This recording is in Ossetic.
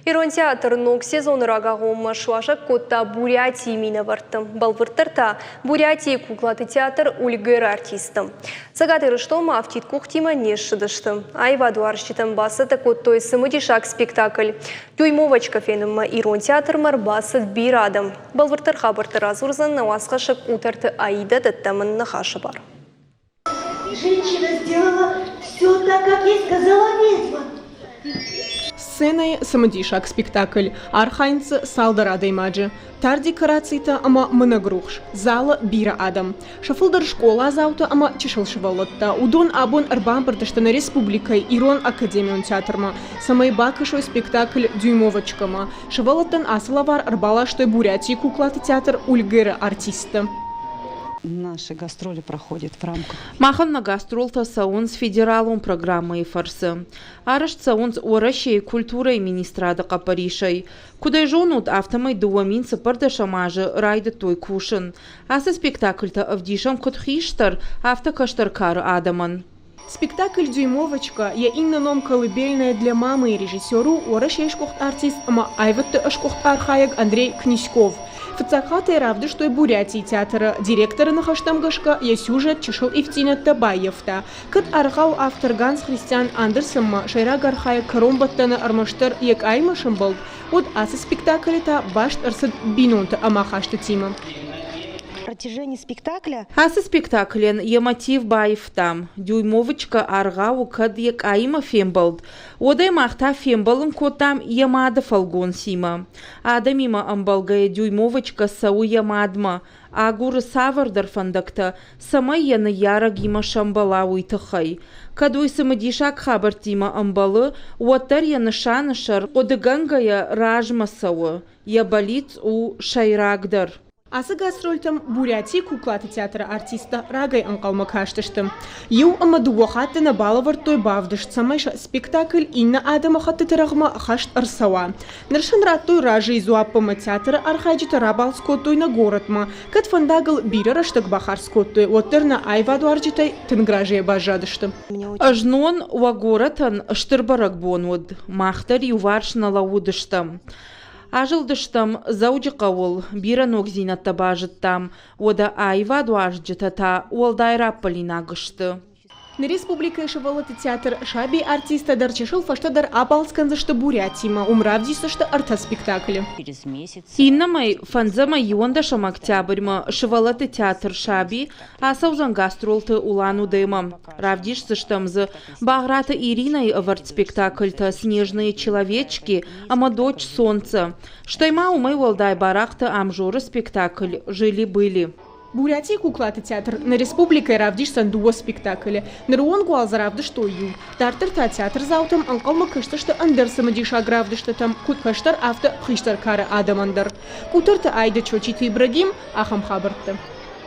Ирон театр ног сезоны рагагъоммӕ суазӕг кодта Бурятийы минӕвӕртты. Бӕлвырддӕр та Бурятийы куклаты театр Ульгеры артисты. Цӕгат Ирыстонмӕ афтид къухтимӕ не ссыдысты. Аивадуарзджытӕн бацӕттӕ кодтой цымыдисаг спектакль. Дюймовочка фенынмӕ Ирон театрмӕ ӕрбацыд бирӕ адӕм. Бӕлвырддӕр хабӕрттӕ радзурдзӕн нӕ уацхӕссӕг Къутӕрты Аидӕ дӕттӕм ын ныхасы бар. Женщина сделала все так, как ей сказала ведьма. Сценӕйы цымыдисаг спектакль. Архайынц дзы цалдӕр адӕймаджы. Тар декорацитӕ ӕмӕ мынӕг рухс. Залы бирӕ адӕм. Сӕ фылдӕр скъоладзаутӕ ӕмӕ чысыл сывӕллӕттӕ. Уыдон абон ӕрбамбырд сты нӕ республикӕйы Ирон академион театрмӕ, цӕмӕй бакӕсой спектакль «Дюймовочка-мӕ». Сывӕллӕттӕн ацы лӕвар ӕрбаластой Бурятийы куклаты театр «Ульгеры» артисттӕ. Наши гастроли проходят в рамках. Махӕн нӕ гастролтӕ цӕуынц федералон программӕйы фӕрцы. Арӕзт цӕуынц Уӕрӕсейы культурӕйы министрады хъӕппӕрисӕй. Куыд ӕй зонут, афтӕмӕй 2014 азы райдыдтой кусын. Ацы спектакльтӕ ӕвдисӕм куыд хистӕр, афтӕ кӕстӕр кары адӕмӕн. Спектакль «Дюймовочка» йӕ иннӕ ном «Колыбельная для мамы» режиссер у Уӕрӕсейы сгуыхт артист ӕмӕ аивӕдты сгуыхт архайӕг Андрей Князьков. Фыццаг хатт ӕй равдыстой Бурятийы театры. Директоры ныхӕстӕм гӕсгӕ, йӕ сюжет чысыл ивддзинӕдтӕ баййӕфта. Кӕд аргъау автор Ганс Христиан Андерсонмӕ сӕйраг архайӕг кӕронбӕттӕны ӕрмӕстдӕр йӕ къаимӕ сӕмбӕлд, уӕд ацы спектаклы та баст ӕрцыд бинонты ӕмахастытимӕ. Протяжении спектакля. Ацы спектаклӕн йӕ мотив баивтам. Дюймовочка аргъауы кӕд йӕ къаимӕ фембӕлд, уӕд ӕй мах та фембӕлын кодтам йӕ мады фӕлгонцимӕ. Адӕмимӕ ӕмбӕлгӕйӕ Дюймовочка цӕуы йӕ мадмӕ, агуры цавӕрдӕр фӕндӕгтӕ, цӕмӕй йӕ ныййарӕгимӕ сӕмбӕла, уый тыххӕй. Кӕд уый цымыдисаг хабӕрттимӕ ӕмбӕлы, уӕддӕр йӕ нысаны сӕр хъуыдыгӕнгӕйӕ размӕ цӕуы, йӕ бӕллиц у сӕйрагдӕр. Ацы гастрольтӕм Бурятийы куклаты театры артисттӕ рагӕй ӕнхъӕлмӕ кастысты. Иу ӕмӕ дыууӕ хатты нӕ балӕвӕрдтой бавдыст, цӕмӕй сӕ спектакль иннӕ адӕмыхӕттыты рӕгъмӕ хаст ӕрцӕуа. Ныр сын радтой разыйы дзуапп ӕмӕ театры архайджытӕ рабалц кодтой нӕ горӕтмӕ. Кӕд фӕндагыл бирӕ рӕстӕг бахардз кодтой, уӕддӕр нӕ аивадуарзджытӕй тынг разыйӕ баззадысты. Ӕзнон уӕ горӕтӕн стыр бӕрӕгбон уыд, мах дӕр иуварс нӕ лӕууыдыстӕм. Азылдыстӕм Дзӕуджыхъӕуыл, бирӕ ногдзинӕдтӕ базыдтам, уӕдӕ аивадуарзджытӕ та уӕлдай раппӕлинаг сты. Нӕ республикӕйы сывӕллӕтты театр «Саби артисттӕ» дӕр чысыл фӕстӕдӕр абалц кӕндзысты Бурятимӕ, уым равдисдзысты ӕртӕ спектаклы. Иннӕмӕй, фӕндзӕмӕй иуӕндӕсӕм октябрьмӕ сывӕллӕтты театр «Саби» ацӕудзӕн гастролты Улан-Удэмӕ. Равдисдзыстӕм дзы Багъраты Иринӕйы ӕвӕрд спектакльтӕ «Снежные человечки» ӕмӕ «Дочь солнца». Стӕй ма уымӕй уӕлдай Барахъты Ӕмзоры спектакль «Жили-были». Бурятийы куклаты театр нӕ республикӕйы равдисдзӕн дыууӕ спектаклы. Ныры онг уал дзы равдыстой иу. Дарддӕр та театрдзаутӕм ӕнхъӕлмӕ кӕсдзысты ӕндӕр цымыдисаг равдыстытӕм, куыд кӕстӕр, афтӕ хистӕр кары адӕмӕн дӕр. Къутӕрты Айдӕ Чочиты Ибрагим, ахӕм хабӕрттӕ.